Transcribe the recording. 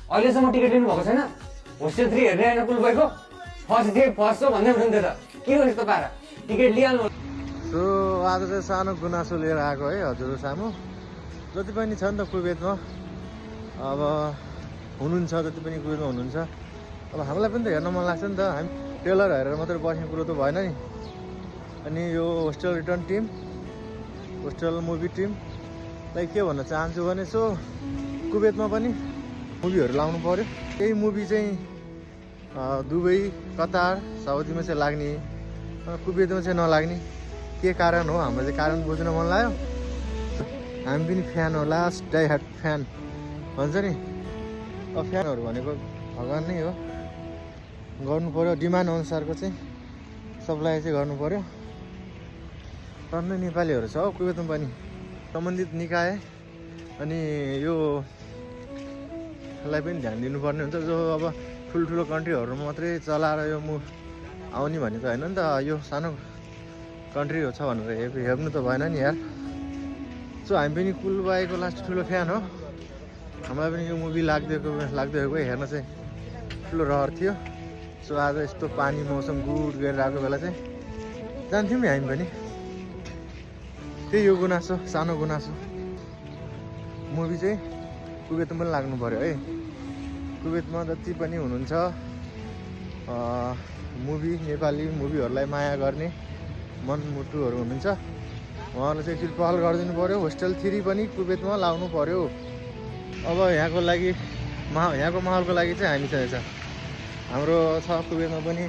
अहिलेसम्म टिकट लिनु भएको छैन? होस्टेल 3 हेर्ने होइन कुलबाईको? फर्स्ट हो भन्दै हुनुहुन्थ्यो त, के हो यस्तो पारा? टिकट लिइहाल्नु। सो आज चाहिँ सानो गुनासो लिएर आएको है हजुर सामु। जति पनि छ नि त कुवेतमा, अब हुनुहुन्छ जति पनि कुवेतमा हुनुहुन्छ, अब हामीलाई पनि त हेर्न मन लाग्छ नि त। हामी ट्रेलर हेरेर मात्रै बस्ने कुरो त भएन नि। अनि यो hostel return team, hostel movie टिमलाई के भन्न चाहन्छु भने सो कुवेतमा पनि मुभीहरू लाउनु पऱ्यो। त्यही मुभी चाहिँ दुबई, कतार, साउदीमा चाहिँ लाग्ने, कुवेतमा चाहिँ नलाग्ने के कारण हो? हाम्रो चाहिँ कारण बुझ्न मन लाग्यो। हामी पनि फ्यान हो, लास्ट डाई हार्ड फ्यान भन्छ नि। अब फ्यानहरू भनेको भगवान नै हो, गर्नु पऱ्यो। डिमान्ड अनुसारको चाहिँ सप्लाई चाहिँ गर्नु पऱ्यो। टन्नै नेपालीहरू छ हो कुवेतमा पनि, सम्बन्धित निकाय अनि यो लाई पनि ध्यान दिनुपर्ने हुन्छ। जो अब ठुल्ठुलो कन्ट्रीहरू मात्रै चलाएर यो आउने भन्ने त होइन नि त। यो सानो कन्ट्री छ भनेर हेर्नु त भएन नि यार। सो हामी पनि कुलबाईको लास्ट ठुलो फ्यान हो। हामीलाई पनि यो मुभी लाग्दै हेर्न चाहिँ ठुलो रहर थियो। सो आज यस्तो पानी मौसम गुड गरेर आएको बेला चाहिँ जान्थ्यौँ नि हामी पनि। त्यही यो गुनासो, सानो गुनासो। मुभी चाहिँ कुवेतमा पनि लाग्नु पऱ्यो है। कुवेतमा जति पनि हुनुहुन्छ मुभी, नेपाली मुभीहरूलाई माया गर्ने मनमुटुहरू हुनुहुन्छ, उहाँहरूले चाहिँ एकचोटि पहल गरिदिनु पऱ्यो। होस्टेल 3 पनि कुवेतमा लाउनु पऱ्यो। अब यहाँको माहौलको लागि चाहिँ हामी चाहिँ हाम्रो छ कुवेतमा पनि